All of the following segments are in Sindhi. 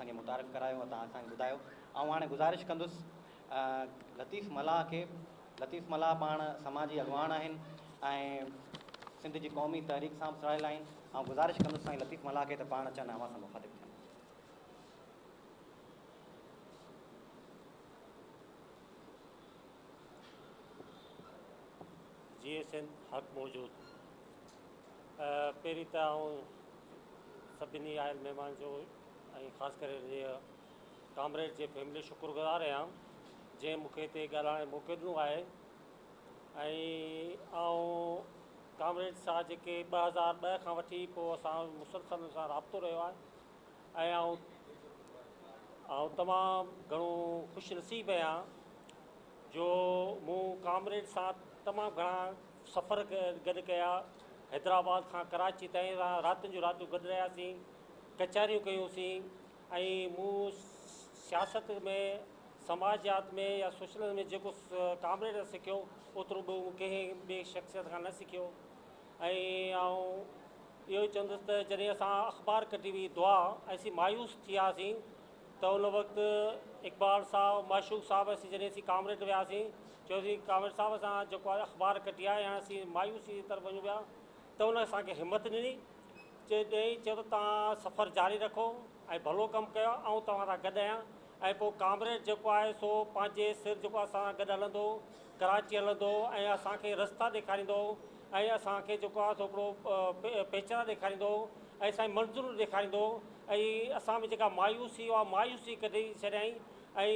اسان کي متعارف ڪرايو ۽ توهان اسان کي ٻڌايو. آئون هاڻي گذارش ڪندس لطيف ملاح کي. لطيف ملاح پاڻ سماجي اڳواڻ آهن ۽ سنڌ جي قومي تحريڪ سان به سڙايل آهن. آئون گذارش ڪندس سائين لطيف ملاح کي ته پاڻ اچن ۽ اوهان سان مخاطب ٿين. جيئي سنڌ حق موجود. پهرين ته آئون سڀني آيل مهمان جو ۽ خاص ڪري ڪامريڊ جي فيملي شڪر گذار آهيان جنهن مون کي هتي ڳالهائڻ جو موقعو ڏنو آهي ۽ آئون ڪامريڊ سان جيڪي 2002 کان وٺي پوء اسان مسلسل ان سان رابطو رهيو آهي ۽ آئون تمام گهڻو خوش نصيب آهيان جو مون ڪامريڊ سان تمام گهڻا سفر گڏ ڪيا حيدرآباد کان ڪراچي تائين راتين جون راتيون گڏ رهياسين ڪچهريون ڪيونسين ۽ مون سياست ۾ سماجيات ۾ يا سوشلزم ۾ جيڪو ڪامريڊ کان سکيو اوترو ٻيو مون ڪنهن ٻئي شخصيت کان نه سکيو ۽ آئون اهو ئي چوندس ته جڏهن اسان اخبار ڪڍي هئي دعا ۽ اسين مايوس ٿي وياسين ته ان وقت اقبال صاحب معشوق صاحب اسين جڏهن اسين ڪامريڊ وياسين چيوسين ڪامريڊ صاحب اسان جيڪو آهي اخبار ڪڍي آهي هاڻي اسين مايوسي جي طرف وڃون پيا ته ان اسان کي همت ڏني چي ڏئي چيو ته توهان سفر جاري رکو ۽ ڀلو ڪم ڪيو آئون توهان سان گڏ آهيان ۽ پوء ڪامريڊ جيڪو آهي سو پنهنجي سر جيڪو اسان سان گڏ هلندو هو ڪراچي هلندو هو ۽ اسان کي رستا ڏيکاريندو هو ۽ اسان کي جيڪو آهي سو هڪڙو پيچرا ڏيکاريندو هو ۽ اسان جي منزلون ڏيکاريندو هو ۽ اسان ۾ جيڪا مايوسي اها مايوسي ڪڍي ڇڏيائين ۽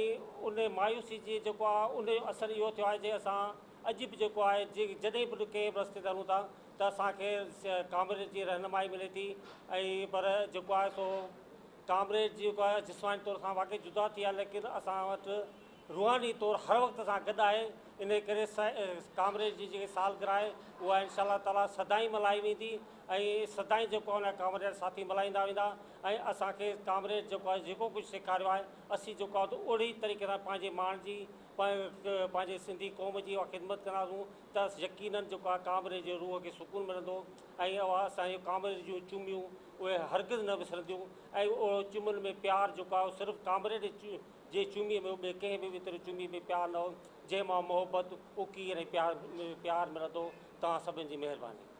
ان مايوسي جي جيڪو آهي ان جو اثر اهو ٿيو آهي جي اسان اڄ به جيڪو آهي جڏهن به ڪنهن به رستي تي هلون ٿا ته اسان کي ڪامريڊ جي رهنمائي ملي ٿي ۽ پر جيڪو آهي سو ڪامريڊ جيڪو آهي جسماني طور کان واقعي جدا ٿي ويا ليڪن اسان وٽ روحاني طور هر وقت اسان گڏ آهي انهي ڪري ڪامريڊ جي جيڪي سالگرهه آهي اها انشاء الله تعالي سدائين ملهائي ويندي ۽ سدائين جيڪو آهي ان ڪامريڊ جا ساٿي ملهائيندا ويندا ۽ اسان کي ڪامريڊ جيڪو آهي جيڪو ڪجهه سيکاريو آهي اسين جيڪو آهي اهڙي طريقي سان پنهنجي ماڻ جي پنهنجي سنڌي قوم جي اها خدمت ڪنداسون ته يقينن جيڪو آهي ڪامريڊ جي روح کي سڪون ملندو ۽ اها اسان جي ڪامريڊ جون چميون اهي هرگز نه وسرنديون ۽ اهڙو چمن ۾ پيار جيڪو آهي اهو صرف ڪامريڊ جي چميء ۾ هو ٻئي ڪنهن به وتر چمي ۾ پيار نه هو جنهن مان محبت، اڪير ۽ پيار پيار ملندو. توهان سڀن جي مهرباني.